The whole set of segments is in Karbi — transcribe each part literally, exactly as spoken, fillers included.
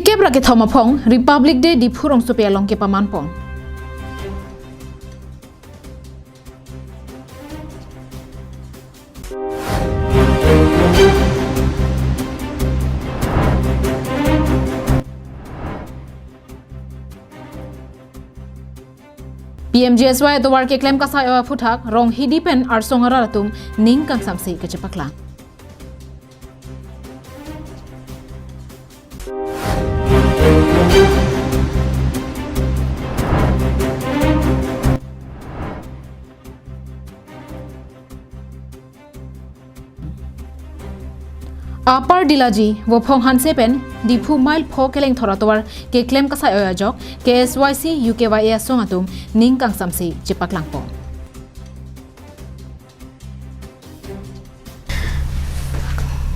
Kep ra kethom aphong Republic Day Diphu rongsopi along kepaman pon. P M G S Y atovar keklem kasai-oi aphuthak Ronghidi pen arsong arat atum ning kangsamse kachepaklang. Upper Dilaji, Vophong Hanse pen Diphu mile pho kelengthor atovar keklem kasai-oi ajok K S Y C U K Y A asong atum ning kangsamse chepaklang pon.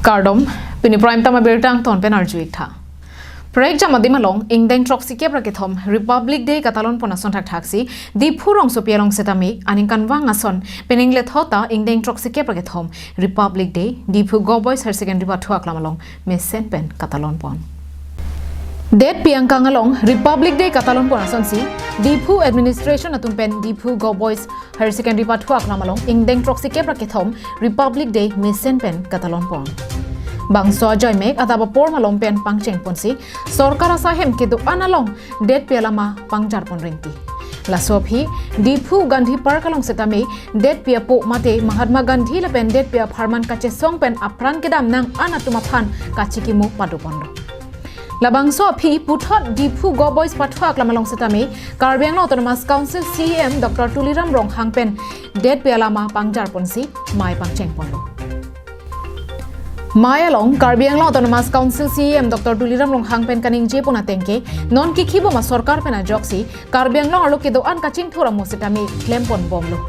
Kardom, pini prime time abirta angton pen arju-ik tha. Prekjam adim along ingdeng throksi kep ra kethom Republic Day katalon pon ason thakthaksi Diphu rongsopi along setame aningkanvang ason penang lethota ingdeng throksi kep ra kethom Republic Day Diphu Govt Boys Higher Secondary pathu aklam along mesen pen katalon pon. Detpi angkang along Republic Day katalon pon asonsi Diphu administration atum pen Diphu Govt Boys Higher Secondary pathu aklam along ingdeng throksi kep ra kethom Republic Day mesen pen katalon pon. Bangso ajaimek adap apor malom pen pangcheng ponsi sorkar asai ahem kedo-an along detpi alama pangjar pon rengti. Laso aphi Diphu Gandhi Park along setame detpi apo mate Mahatma Gandhi lapen detpi apharman kachesong pen apran kedam nang an atum aphan kachikimo pado ponlo. Labangso aphi puthot Diphu Govt Boys pathu aklam along setame Karbi Anglong Autonomous Council C E M Doctor Tuliram Ronghang pen detpi alama pangjar ponsi mei pangcheng ponlo. Mei along Karbi Anglong Autonomous Council C E M Doctor Tuliram Ronghang pen kaningje pon ateng ke non kikhi bom asorkar pen ajoksi Karbi Anglong arlo kedo-an kachingthur amo setame klem pon bomlo.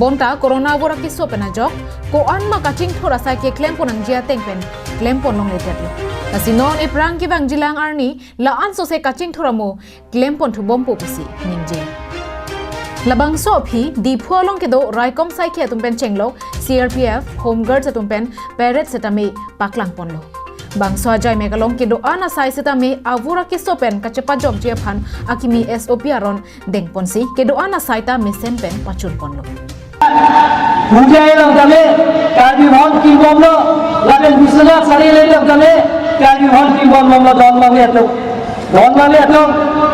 Bonta corona avur akeso pen ajok ko-an ma kachingthur asai keklem pon nangji ateng pen klem pon longledetlo. Lasi non iphrang kevangjilang arni la-an sose kachingthur amo klem pon thu bompo pusi ningje. Labangso aphi Diphu along kedo raikom saikhi atum pen chenglo C R P F, Home Guards atum pen parade setame paklang ponlo. Bangso ajaimek along kedo-an asai setame avur akeso pen kachepajokji aphan akimi S O P aron deng ponsi kedo-an asai ta mesen pen pachun ponlo. Hojai along tame Karbi Bhawan kimbomlo, lapen Biswanath Chariali along tame Karbi Bhawan kimbomlo, don mangli atum. Don mangli atum,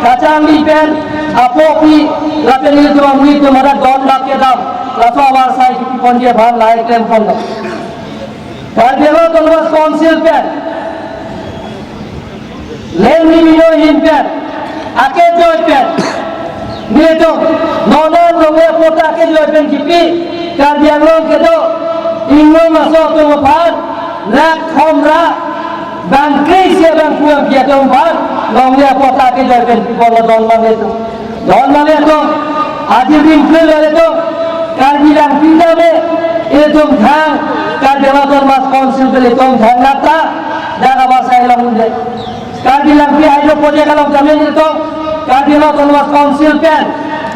kachangli pen, apopi, lapen ilitum amui atum arat don lap kedam, laso avar asai kipi ponji aphan lahai klem ponlo. Karbi Anglong Autonomous Council pen, Land Revenue ahin pen, akejoi pen, nelitum, non an longle patta akejoi pen kipi, Karbi Anglong kedo, inglong aso atum aphan, lakh thom ra, bangkre isi bangphu bangphi atum aphan, longle patta akejoi pen kipi ponlo don mangli atum. Don mangli atum, ajir dim kre lo atum, Karbi Langpi tame, itum thang, Karbi Anglong Autonomous Council pen itum thang nata, dak avar asai long unde. Karbi Langpi Hydro Project along tame itum, Karbi Anglong Autonomous Council pen,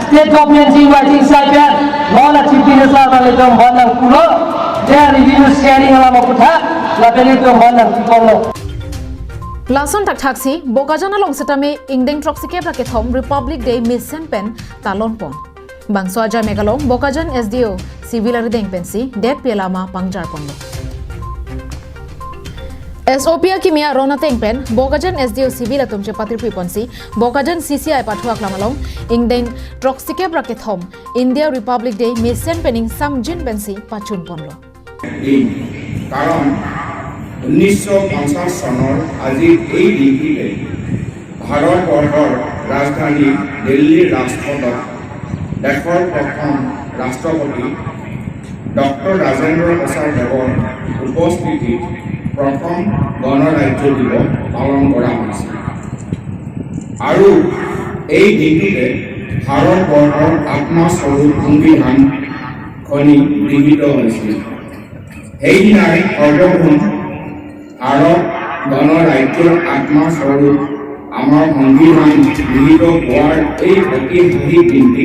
State Government si inviting sai pen, non a Chief Minister abang itum aphan nangpulo, je revenue sharing alam aphuthak, lapen itum aphan nangpulo. Lason thakthaksi, Bokajan along setame ingdeng throksi kep ra kethom Republic Day mesen pen talon pon. Bangso ajaimek along Bokajan S D O civil arideng pensi detpi alama pangjar ponlo. S O P akimi aron ateng pen Bokajan S D O civil atum chepatirpi ponsi Bokajan C C I pathu aklam along ingdeng throksi kep ra kethom India Republic Day mesen pen ingsamjin pensi pachun ponlo. দিন, কাৰণ ঊনৈছশ পঞ্চাছ চনৰ আজিৰ এই দিনটিতে ভাৰতবৰ্ষৰ ৰাজধানী দিল্লীৰ ৰাজপথত দেশৰ প্ৰথম ৰাষ্ট্ৰপতি ডক্টৰ ৰাজেন্দ্ৰ প্ৰসাদ দেৱৰ উপস্থিতিত প্ৰথম গণৰাজ্য দিৱস পালন কৰা হৈছিল। আৰু এই দিনটোতে ভাৰতবৰ্ষৰ আত্মাস্বৰূপ সংবিধান খনি গৃহীত হৈছিল। সেইদিনাই সৰ্বভৌম ভাৰত গণৰাজ্যৰ আত্মাস্বৰূপ আমাৰ সংবিধান গৃহীত হোৱাৰ এই ঐতিহাসিক দিনটি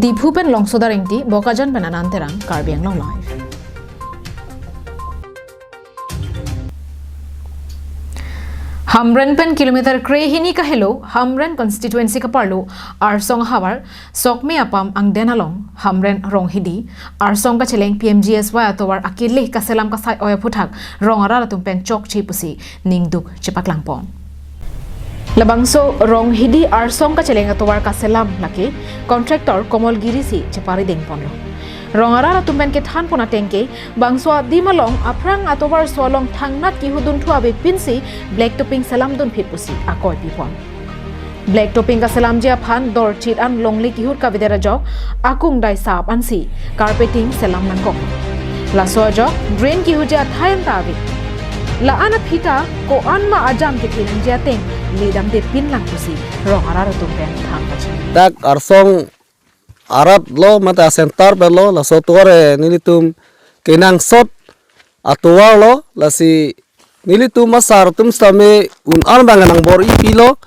Diphu pen Longsoda Ingti, Bokajan pen Anand Terang, Karbi Anglong Live. Hamren pen kilometer krehini kahelo, Hamren constituency kaparlo Arsong ahavar Sokme apam angden along Hamren Ronghidi Arsong kacheleng P M G S Y atovar akele kaselam kasai-oi aphuthak rong arat atum pen chokche pusi ningduk chepaklangpon. Labangso Ronghidi Arsong kacheleng atovar kaselam lake contractor Komol Giri si cheparidengponlo. Rong arat atum pen kethanpon ateng ke bangso adim along aphrang atovar so along thangnat kihudunthu avepinsi black topping selamdunphit pusi akoi pipon. Black topping kaselamji aphan dorchit an longle kihut kavedet ajok akung daisap ansi carpeting selam nangkok. Laso ajok drain kihuji athai anta ave. La-an aphita ko-an ma ajam kethenangji ateng ledamdepinlang pusi rong arat atum pen than pachini. Dak Arsong arat lo mate a-center pen lo, laso atovar ke nelitum kenangsot atovar lo, lasi nelitum asar atum sitame un-an abang nangbor-ipilo,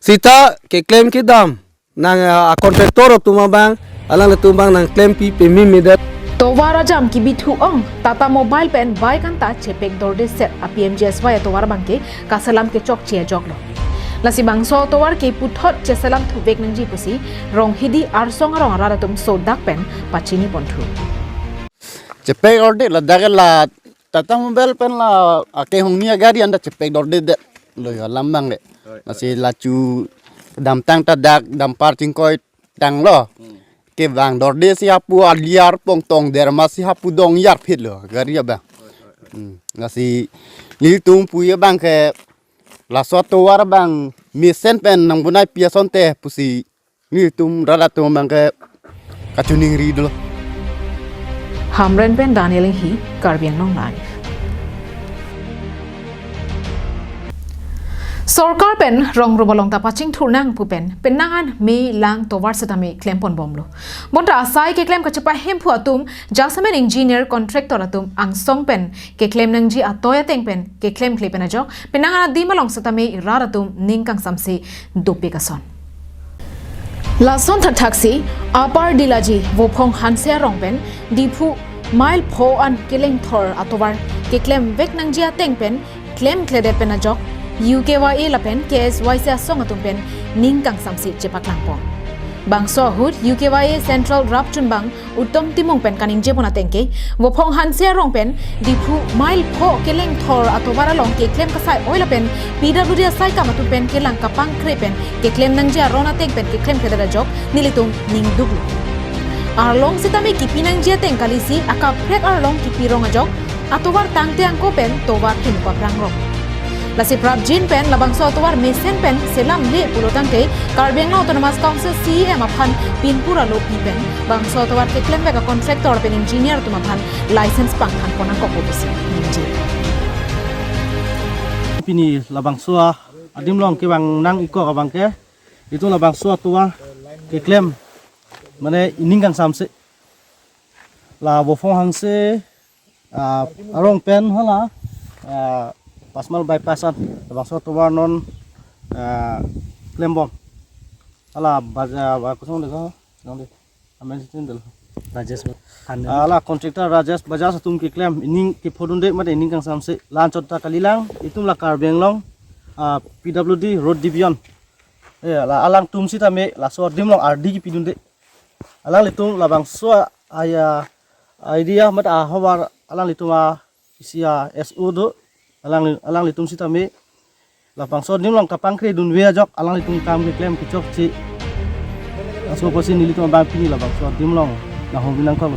sita keklem kedam nang, ah, a-contractor atum abang, alanglitum abang nangklempi pememe det. Tovar ajam kibithu ong, Tata Mobile pen bike anta chepek dordeset a-P M G S Y atovar abangke kaselam kechokche ajoklo. Lasi bangso atovar ke puthot cheselam thuvek nangji pusi Ronghidi Arsong arong arat atum sodak pen pachiniponthu. Chepek dorde ladak la Tata Mobile pen la akehongni agari anta chepek dordedetlo alam abangke. Lasi lachu damtang ta dak dampar chingkoitanglo. Kevang dordesi hapu aliar pongtong dermasi hapu dongjar phitlo gari abang. Hmm. Lasi nelitum puji abangke laso atovar abang mesen pen nangbonaipi asonte pusi nelitum rat atum abangke kachiningri dolo. Hamren pen Daniel Enghi, Karbi Anglong Live. Sorkar pen rong rubolong ta pachingthur nang pu pen penang an me lang tovar sitame klemponbomlo. Bonta asai keklem kachepahemphu atum jasemet engineer contractor atum angsong pen keklem nangji atoi ateng pen keklemkle pen ajok penang an adim along sitame irat atum ning kangsamse dopik ason. Lason thakthaksi Upper Dilaji Vophong Hanse arong pen Diphu mile pho an kelengthor atovar keklem vek nangji ateng pen klemkledet pen ajok U K Y A lapen K S Y C asong atum pen ning kangsamse chepaklangpon. Bangso ahut U K Y A Central Rapchunbang Uttom Timung pen kaningjepon ateng ke, Vophong Hanse arong pen Diphu mile pho kelengthor atovar along keklem kasai-oi lapen P W D asaikam atum pen kelang kapangkre pen keklem nangji aron ateng pen keklemkledet ajok nelitum ningduklo. Arlong sitame kipi nangji ateng kalisi akaprek arlong kipi rong ajok atovar tangte angko pen tovar hingpa prangrong. Lasi prapjin pen labangso atovar mesen pen selamle pulo tangte Karbi Anglong Autonomous Council C E M aphan pinpura lopi pen bangso atovar keklem vek a-contractor pen engineer atum aphan license pangthanpon nangkok pusi ningje. Pini labangso adim along kevang nang-ikok abangke, itum labangso atovar keklem mane ining kangsamse la Vophong Hanse, ah, arong pen hala, ah, Pasmal bypass an labangso atovar non, ah, klembom. Hala baja, ba, kusong deka, nong de. Amen sitin del. Rajesh Bajaj. Hala contractor Rajesh Bajaj atum keklem ining kephodunde mate ining kangsamse la-anchot ta kalilang, itum la Karbi Anglong, ah, P W D Road Division. Eh, la alangtum sitame laso adim along ardi kipidunde. Alanglitum labangso a-, aya idea mate ahovar alanglitum a isi a-S O do. Alang, alanglitum sitame labangso adim along kapangkre dunve ajok alanglitum kam keklem kechokche. Laso apotsi nelitum abang pini labangso adim along nahong binang kok.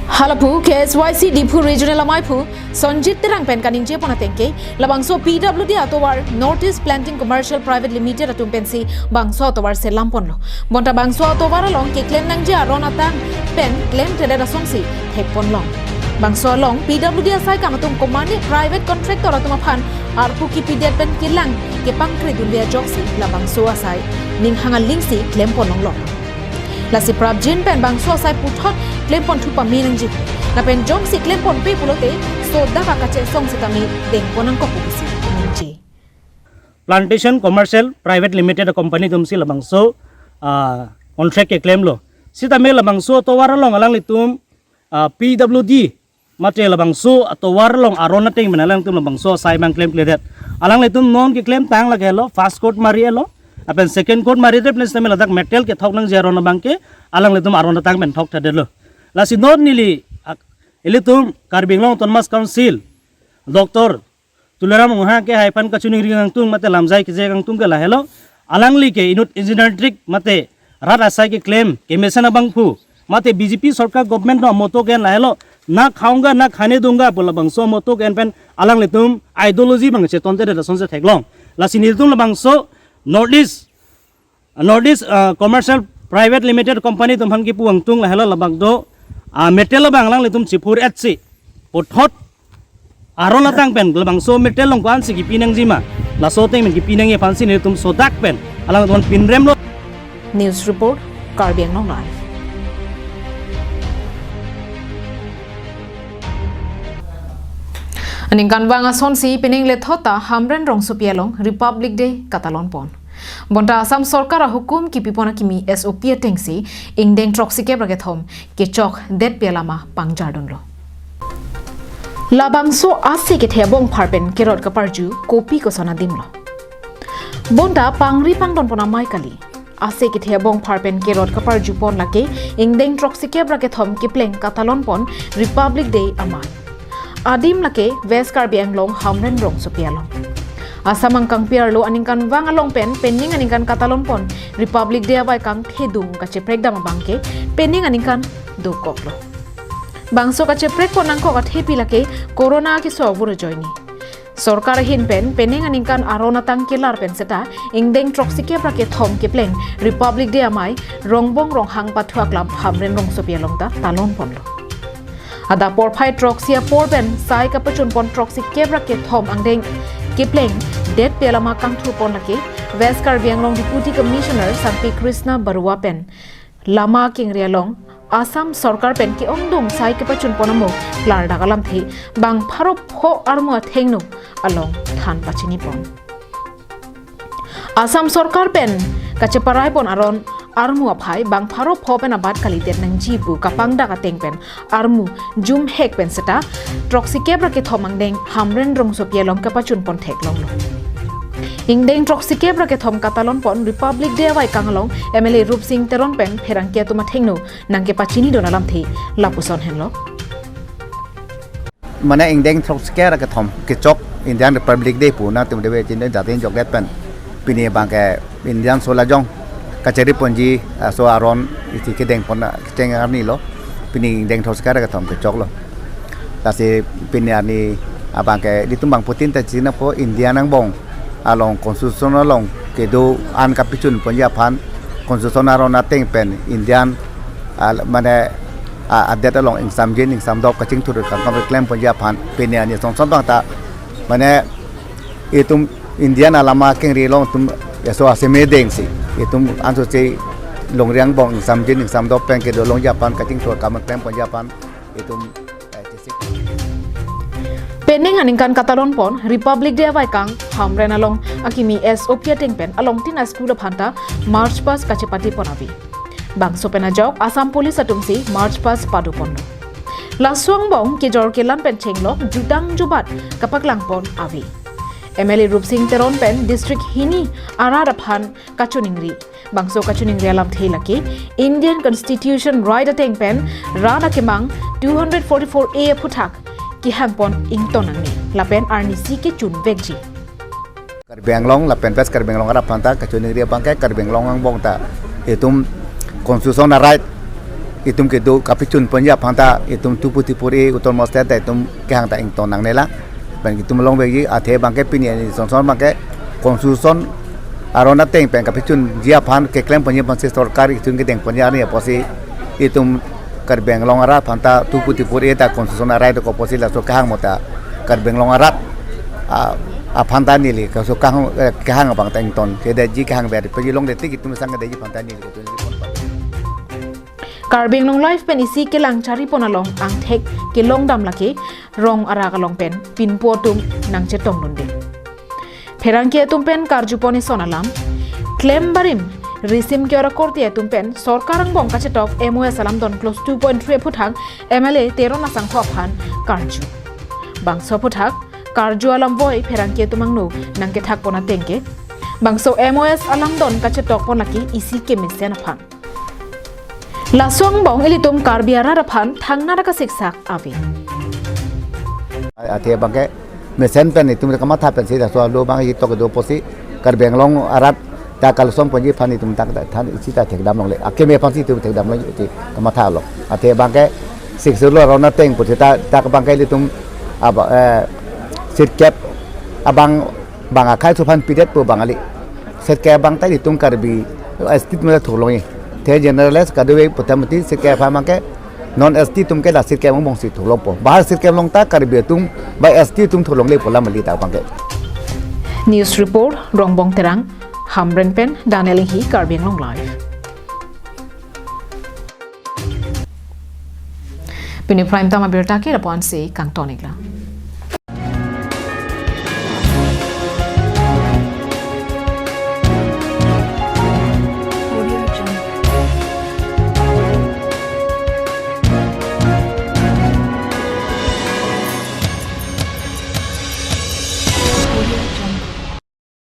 Halaphu K S Y C Diphu Regional amaiphu Sonjit Terang pen kaningjepon ateng ke, labangso P W D atovar North East Planting Commercial Private Limited atum pensi bangso atovar selamponlo. Bonta bangso atovar along keklem nangji aron atang pen klemkledet asonsi thekponlong. Bangso along P W D asaikam atum komane private contractor atum aphan arpu kipidet pen kelang kepangkre dunde ajoksi labangso asai ning hang alingsi klemponlonglo. Lasi prapjin pen bangso asai puthot klemponthu pame nangji. Lapen jongsi klemponpe pulote sodak akachesong sitame dengpon nangkok pusi ningje. Plantation Commercial Private Limited company atumsi labangso, ah, contract keklemlo. Sitame labangso atovar along alanglitum, ah, P W D mate labangso atovar along aron ateng pen alangtum labangso asai abang klemkledet. Alanglitum non keklem tang lake lo, first coat mari lo, lapen second coat mari det pen setame ladak metal kethok nangji aron abang ke alanglitum aron atang pen thokthedetlo. Lasi non neli ak-, ilitum Karbi Anglong Autonomous Council, Doctor Tuliram Ronghang ke hai aphan kachiningri kangtung mate lamjai keje kangtung ke lahelo. Alangli ke inut engineer trik mate rat asai keklem kemesen abangphu mate B J P sorkar government no moto ke lahelo. Na khaunga na khane dunga pu labangso moto ke pen alanglitum ideology abang chetontedet asonsi theklong. Lasi nelitum labangso North East North East, uh, Commercial Private Limited Company atum aphan kipu kangtung lahelo labang do, uh, metal abang alanglitum chiphur-etsi puthot aron atang pen labangso metal along ko-ansi kipi nangjima, laso ateng pen kipi nangji aphansi nelitum sodak pen alangtum pinremlo. News report, Karbi Anglong Live. Aningkanvang asonsi pining lethot ta Hamren Rongsopi along Republic Day katalon pon. Bonta Assam sorkar ahukum kipipon akimi S O P atengsi ingdeng throksikep ra kethom kechokdet pi alama pangjardunlo. Labangso ase kethe abongphar pen kerot kaparju kopi koson adimlo. Bonta pangri pangdon pon amei kali. Ase kethe abongphar pen kerot kaparju pon lake ingdeng throksikep ra kethom kepleng katalon pon Republic Day amei. Adim lake West Karbi Anglong Hamren Rongsopi along. Assam angkangpi arlo aningkanvang along pen pining aningkan katalon pon Republic Day avai kangthedung kacheprekdam abang ke pining aningkan dokoklo. Bangso kacheprek pon nangkok athepi lake Corona keso avur ajoine. Sorkar ahin pen pining aningkan aron atang kelar pen seta ingdeng throksikep ra kethom kepleng Republic Day amei Rongbong Ronghang pathu aklam Hamren Rongsopi along ta talon ponlo. Adap porphai throksi apor pen sai kapachun pon throksikep ra kethom angdeng keplengdet pi alama kangthur pon lake West Karbi Anglong Deputy Commissioner Sangpi Krishna Barua pen lama kengri along Assam sorkar pen ke-ongdung sai kepachun pon amo klardak alamthe bang pharo pho armu athengno along than pachini pon. Assam sorkar pen kacheparai pon aron armu aphai bang pharo pho pen abat kalidet nangji pu kapangdak ateng pen armu jumhek pen seta throksikep ra kethom angdeng Hamren Rongsopi along kapachun pon theklonglo. Ingdeng throksikep ra kethom katalon pon Republic Day avai kang along M L A Rupsing Teron pen pherangke atum athengno nangkepachinidun alamthe lapuson henlo. Mane ingdeng throksikep ra kethom kechok Indian Republic Day pu nangtum debe chin jatin jokdet pen pini abang ke Indian solajong kacheri ponji, ah, so aron isi kedeng pon kecheng arni lo. Pini ingdeng throksikep ra kethom kechoklo. Lasi pini arni abang ke ilitum bangphutin ta chinipo Indian angbong along constitution along kedo an kapachun ponji aphan constitution aron ateng pen Indian, ah, mane, ah, adet along ingsamjin ingsamdop kachingthur kangkam keklem ponji aphan pini arni songson abang ta mane itum Indian alama kengri along itum eso aseme dengsi itum anso che longri angbong ingsamjin ingsamdop pen kedo longji aphan kachingthur kam klem ponji aphan itum, eh, chisik. Pining aningkan katalon pon Republic Day avai kang Hamren along akimi S O P ateng pen along tin a-school aphan ta March Past kachepati pon ave. Bangso pen ajok Assam Police atumsi March Past pado ponlo. Laso angbong kejor kelan pen chenglok jutang jubat kapaklang pon ave. M L A Rupsing Teron pen district hini arat aphan kachiningri. Bangso kachiningri alamthe lake Indian Constitution right ateng pen rat akemang two hundred forty-four A aphuthak kehang pon ington nangne lapen arnisi kechun vekji. Karbi Anglong lapen West Karbi Anglong arat aphan ta kachiningri abang ke Karbi Anglong angbong ta itum constitution a-right itum kedo kapachun ponji aphan ta itum two forty-four A autonomous state ta itum kehang ta ington nangne la. Pen itum along vekji athe abang ke pini arni songson abang ke constitution aron ateng pen kapachunji aphan keklem ponji aphansi sorkar itum kedeng ponji arni apotsi itum Karbi Anglong arat aphan ta two forty-four A ta constitution a-right ko apotsi laso kehang mo ta Karbi Anglong arat, ah, aphan ta neli kaso kehang, eh, kehang abang ta ington kedetji kehang ber pajilongde tik itum sang kedetji aphan ta neli ketu. Karbi Anglong Live pen isi kelang chari pon along angthek kelongdam lake rong arak along pen pinpo atum nangchetongdunde. Pherangke atum pen karju pon eson alam klem barim Risim ke-ora korte atum pen sorkar angbong kachetok M O S alamdon clause two point three aphuthak M L A Teron Asangho aphan karju. Bangso aphuthak karju alam voi pherangke atum angno nangkethakpon ateng ke, bangso M O S alamdon kachetokpon lake isi kemesen aphan. Laso angbong ilitum Karbi arat aphan thangnat akasiksak ave. Athe abangke mesen pen itum kamatha pensi laso alo abang itok do pusi Karbi Anglong arat ta kalsong ponji aphan itum ta than isi ta thekdam longle. Akeme aphansi itum thekdam longle iti kamatha lo. Athe abangke sixth schedule aron ateng pusi ta, ta abangke ilitum aba, eh, sixth schedule abang, bang akhei aso aphan pidet pu bang kali. Sixth schedule abang ta itum Karbi S T atum ta thurlong-i. The general S kadokave putam mati sixth schedule aphan abangke non S T atum ke la sixth schedule angbongsi thurlongpo. Bahar sixth schedule along ta Karbi atum ba S T atum thurlongle pu alam kali ta abangke. News report, Rongbong Terang, Hamren pen Daniel Inghi, Karbi Anglong Live. Pini prime time abirta ke lapu-ansi kangton-iklo.